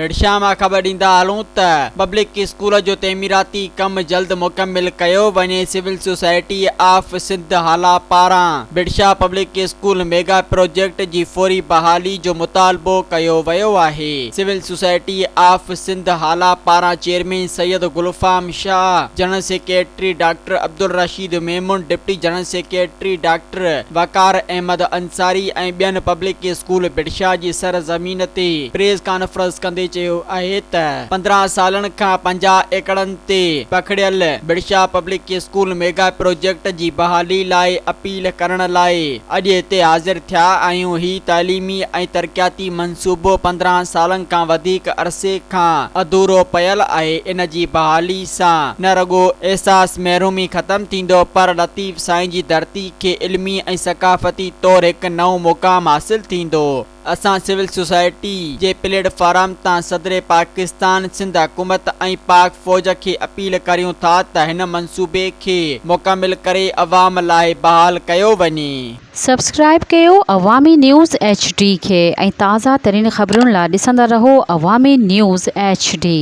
ڀٽشاهه مان خبر ڏيندا هلون ته پبلڪ اسڪول جو تعميراتي ڪم جلد مڪمل ڪيو وڃي، civil society of Sindh Hala پاران Bhitshah public school mega project جي فوري بحالي جو مطالبو ڪيو ويو آهي. Civil society of Sindh Hala پاران chairman Syed Gulfam Shah, general secretary doctor Abdul Rasheed Memon, deputy general secretary doctor Waqar Ahmed Ansari ۽ ٻين پبلڪ اسڪول ڀٽشاهه جي سر زمين تي پريس ڪانفرنس ڪندي چيو آهي ته 15 سالن کان 50 ايڪڙن تي پکڙيل Bhitshah public school mega project جي بحالي لاء اپيل ڪرڻ لاء اڄ هتي حاضر ٿيا آهيون هي تعليمي ۽ ترقياتي منصوبو 15 سالن کان وڌيڪ عرصي کان اڌورو پيل آهي ان جي بحالي سان نه رڳو احساس محرومي ختم ٿيندو پر لطيف سائين جي ڌرتي کي علمي ۽ ثقافتي طور هڪ نئون مقام حاصل ٿيندو. اسان سول سوسائٽي جي پليٽ فارم تان صدر پاڪستان، سنڌ حڪومت ۽ پاڪ فوج کي اپيل ڪريون ٿا ته هن منصوبي کي مڪمل ڪري عوام لاء بحال ڪيو وڃي. سبسڪرائيب ڪيو عوامي نيوز ايڇ ڊي کي ۽ تازه ترين خبرن لا ڏسندا رهو عوامي نيوز ايڇ ڊي.